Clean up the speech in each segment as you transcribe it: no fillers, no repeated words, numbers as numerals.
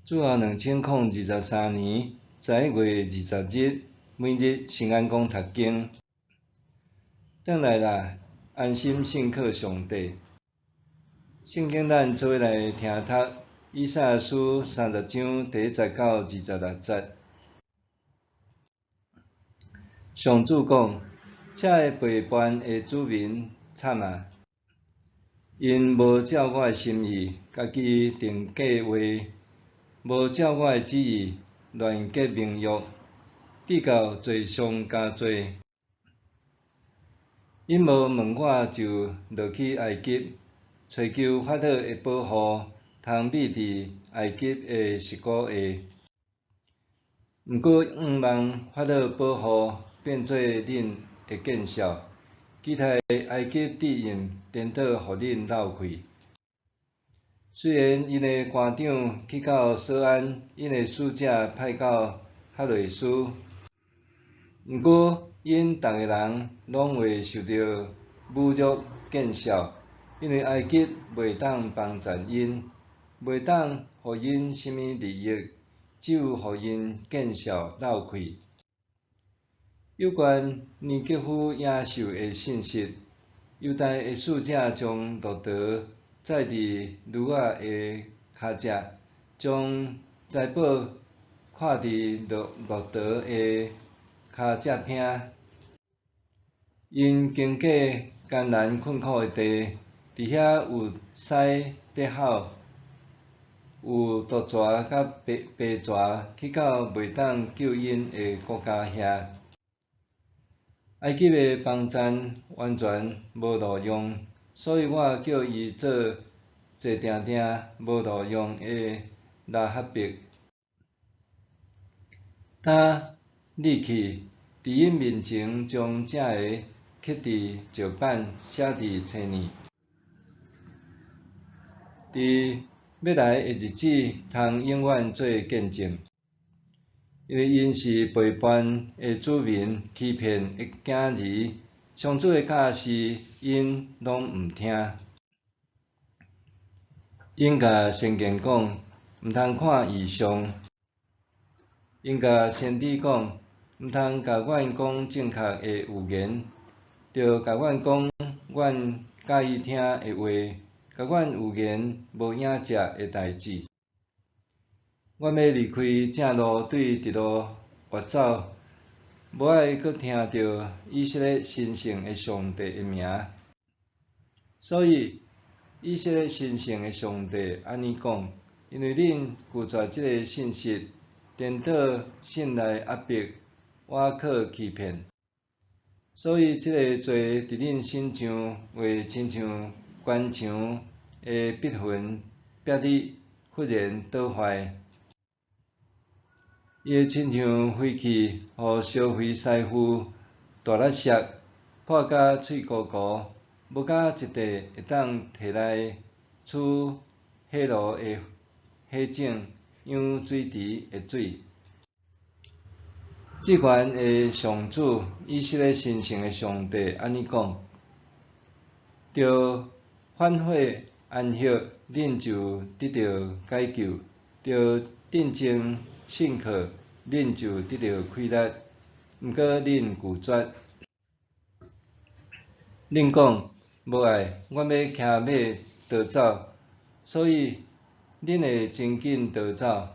主後2023年11月20日，每日聖安講讀經。轉來啦，安心信靠上帝。聖經咱做伙來聽讀以賽亞書30章第1節到26節。上主講：遮个背叛的子民慘啊！𪜶無照我的心意，家己定計劃，無照我的旨意，亂結盟約，直到罪上加罪。𪜶無問我就落去埃及，揣求法老的保護，通覕佇埃及的蝕谷下。毋過向望法老保護，變做恁的見笑，期待埃及致任，顛倒予恁落氣。雖然𪜶的官長去到瑣安，𪜶的使者派到哈瑞斯，毋過𪜶逐个人攏會受著侮辱見笑，因為埃及袂當幫贊𪜶，袂當予𪜶啥物利益，只有予𪜶見笑落氣。有關尼格夫野獸的信息，猶大的使者將駱駝載佇驢仔的跤脊，將財寶掛佇駱駱駝的跤脊坪。𪜶經過艱難困苦的地，佇遐有獅佇吼，有毒蛇佮白白蛇去到袂當救𪜶的國家遐。埃及的幫贊完全無路用，所以我叫伊做坐定定無路用的拉哈伯。今你去，佇𪜶面前將這个刻佇石板，寫佇冊呢。佇欲來的日子，通永遠做見證。因為𪜶是背叛的子民，欺騙的囝兒，上主的教示，𪜶攏毋聽。𪜶共先見講，毋通看異象；𪜶共先知講，毋通共阮講正確的預言，著共阮講阮佮意聽的話，共阮預言無影食的代誌。阮欲離開正路，對直路越走，無愛閣聽著以色列神聖的上帝的名。所以，以色列神聖的上帝按呢講：因為恁拒絕這个信實，顛倒信賴壓迫，倚靠欺騙，所以這个罪佇恁身上會親像關牆的篦痕煏你，忽然倒壞。伊會親像火器，予燒毀師傅大力石，破甲碎糊糊，無甲一塊會當提來取火爐的火種，養水池的水。至懸的上主，以色列神聖的上帝按呢講：著反悔安息，恁就得著解救；著鎮靜信靠，恁就得著氣力。毋過恁拒絕，恁講無愛，阮欲騎馬逃走，所以恁會真緊逃走。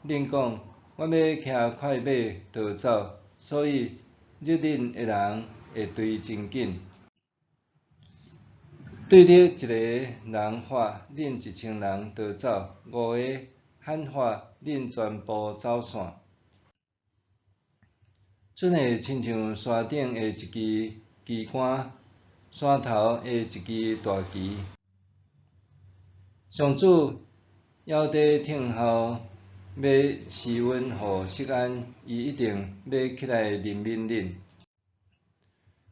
恁講阮欲騎快馬逃走，所以蹧恁的人會追真緊。對你一个人喊，恁1000人逃走；五个喊喊，恁全部走散。准會親像山頂的一支旗桿，山頭的一支大旗。上主猶佇等候，欲施恩予錫安，伊一定欲起來憐憫恁。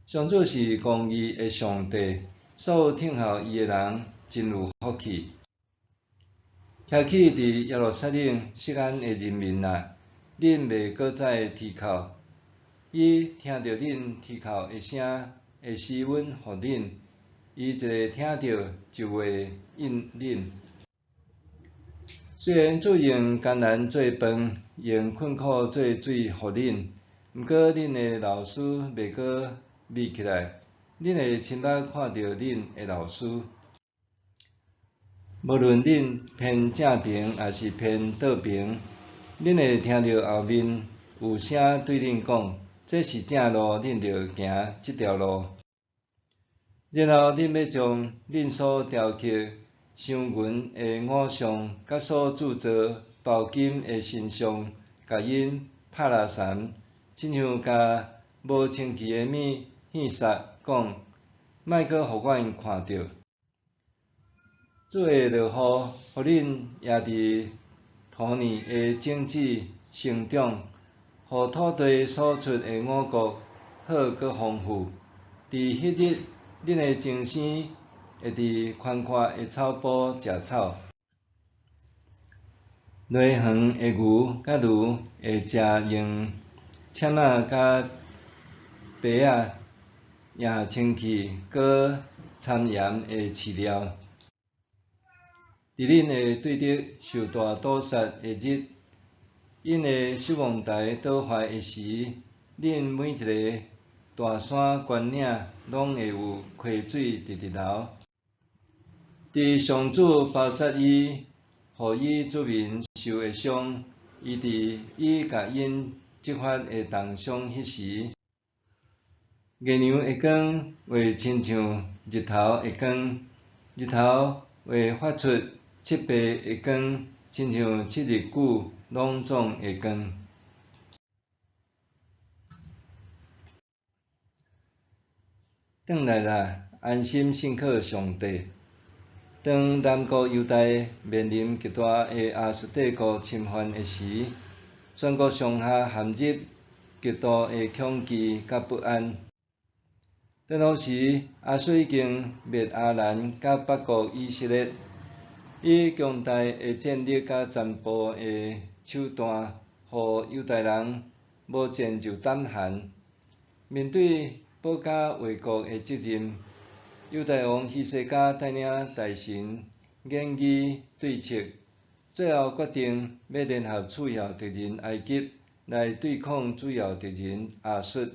上主是公義的上帝，所有等候伊的人真有福氣。徛起佇耶路撒冷錫安的人民啊，恁袂閣再啼哭。伊聽著恁啼哭的聲，會施恩予恁。伊一下聽著，就會應恁。雖然主用艱難做飯，用困苦做水予恁，毋過恁的老師袂閣覕起來，恁會親目看著恁的老師。無論恁偏正爿抑是偏倒爿，恁會聽著後面有聲對恁講：這是正路，恁著行這條路。然後恁欲將恁所雕刻鑲銀的偶像，佮所鑄造包金的神像，共𪜶拍垃圾，親像共無清氣的物獻殺，講：莫閣予阮看著。主會落雨，予恁攑佇土壤的種子生長，予土地所出的五穀好閣豐富。佇彼日，恁的精生會佇寬闊的草埔食草。犁園的牛佮驢會食用扦仔佮耙仔攑清氣閣摻鹽的飼料。佇恁會對敵受大屠殺的日，𪜶的守望台倒壞的時，恁每一个大山懸嶺攏會有溪水直直流。佇上主包紮伊，予伊子民受的傷，伊佇伊共𪜶責罰的重傷彼時，月娘的光會親像日頭的光，日頭會發出七倍的光，親像七日久攏總的光。轉來啦，安心信靠上帝。當南國猶大面臨極大的亞述帝國侵犯的時，全國上下陷入極度的恐懼佮不安。當時，亞述已經滅亞蘭佮北國以色列，以強大的戰力佮殘暴的手段，予猶大人無戰就膽寒。面對保家衛國的責任，猶大王希西家帶領大臣研議對策，最後決定欲聯合次要敵人埃及來對抗主要敵人亞述。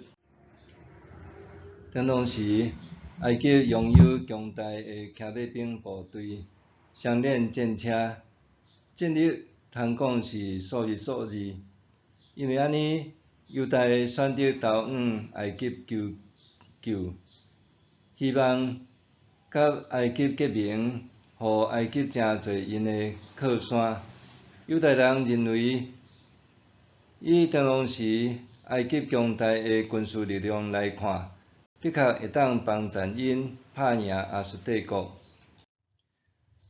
當時，埃及擁有強大的騎馬兵部隊、雙鏈戰車，戰力通講是數一數二。因為按呢，猶大選擇投向埃及求救，希望佮埃及結盟，予埃及成做𪜶的靠山。猶大人認為，以當時埃及強大的軍事力量來看，的確會當幫助𪜶拍贏亞述帝國。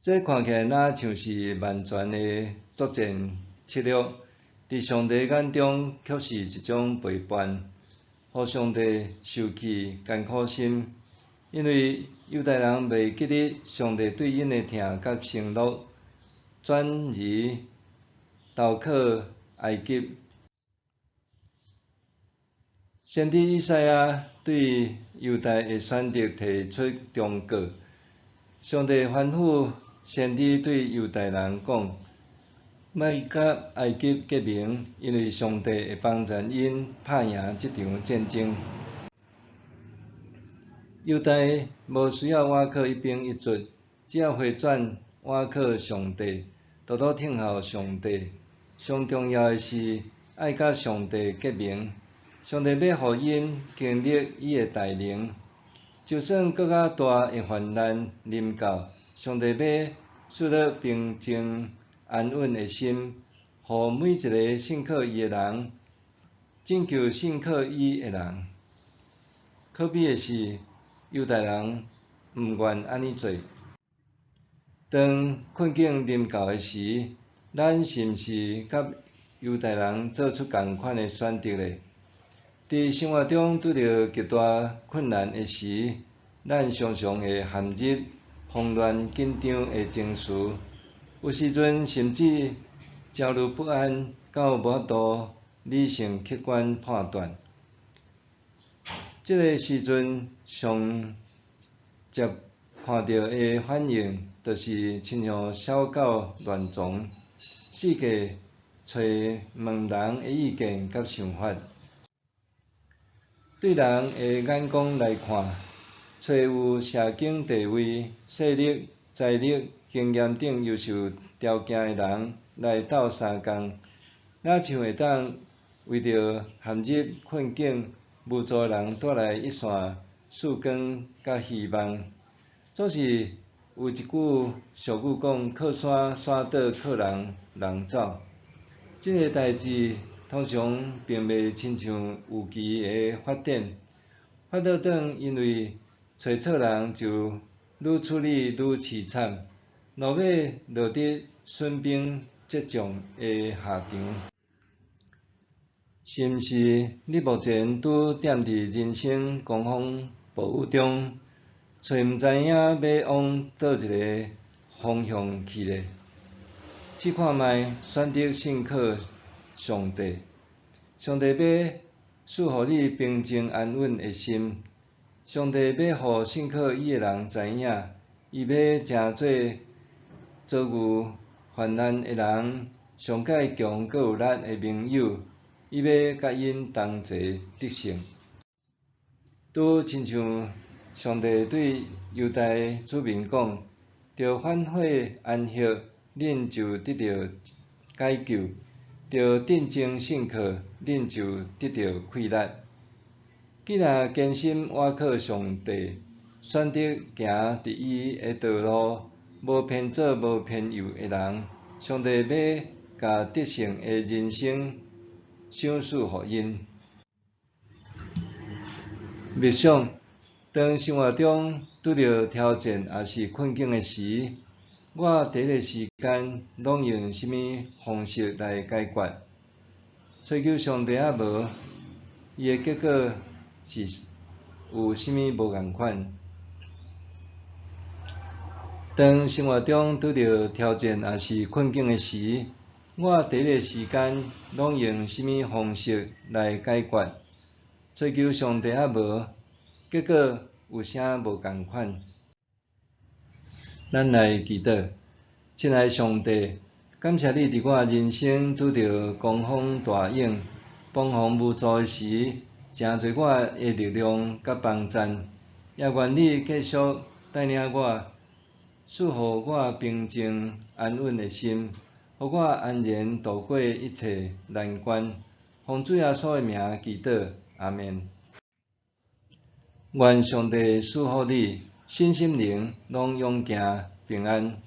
這看起來若像是萬全的作戰策略，佇上帝眼中卻是一種背叛，予上帝受氣艱苦心，因為猶大人袂記得上帝對𪜶的疼佮承諾，轉而投靠埃及。先知以賽亞對猶大的選擇提出忠告。上帝吩咐先知對猶大人講：莫佮埃及結盟，因為上帝會幫助𪜶拍贏這場戰爭。猶大無需要倚靠一兵一卒，只要回轉倚靠上帝，多多聽候上帝。上重要的是愛佮上帝結盟。上帝欲予𪜶經歷伊的大能，就算閣較大的患難臨到，上帝欲賜予平靜安穩的心，予每一个信靠伊的人，拯救信靠伊的人。可悲的是，猶大人毋願按呢做。當困境臨到的時，咱是毋是佮猶大人做出仝款的選擇呢？佇生活中拄著極大困難的時，咱常常會陷入慌亂緊張的情緒，有時陣甚至焦慮不安，到無法度理性客觀判斷。這个時陣上捷看著的反應，就是親像小狗亂傱。四界揣问人的意见佮想法。对人的眼光来看，揣有社经地位、势力、财力、经验等优秀条件的人来斗相共，若像会当为著陷入困境无助的人带来一线曙光佮希望。总是有一句俗语讲：靠山山倒，靠人人走。这个代誌通常并袂亲像预期的发展，反倒轉因为揣错人就愈处理愈凄惨，落尾落得损兵折将的下场。是毋是你目前拄踮伫人生狂风暴雨中，揣毋知影欲往佗一个方向去咧？试看觅，选择信靠上帝，上帝欲赐予你平静安稳的心。上帝欲予信靠伊的人知影，伊欲成做遭遇患难的人上蓋強閣有力的盟友，伊欲佮𪜶同齊得勝。拄親像上帝對猶大子民講：著反悔安息，恁就得著解救；著鎮靜信靠，恁就得著氣力。既若堅心倚靠上帝，選擇行佇伊的道路，無偏左無偏右的人，上帝欲共得勝的人生賞賜予𪜶。默想，當生活中拄著挑戰抑是困境的時，我第一个時間攏用啥物方式來解決？揣求上帝抑無？伊的結果是有啥物無仝款？當生活中拄著挑戰抑是困境的時，我第一个時間攏用啥物方式來解決？揣求上帝抑無？結果有啥無仝款？咱來祈禱。親愛上帝，感謝你佇我人生拄著狂風大湧、彷徨無助的時，成做我的力量佮幫贊。也願你繼續帶領我，賜予我平靜安穩的心，予我安然度過一切難關。奉主耶穌的名祈禱，阿們。願上帝賜福你，身心靈攏勇健平安。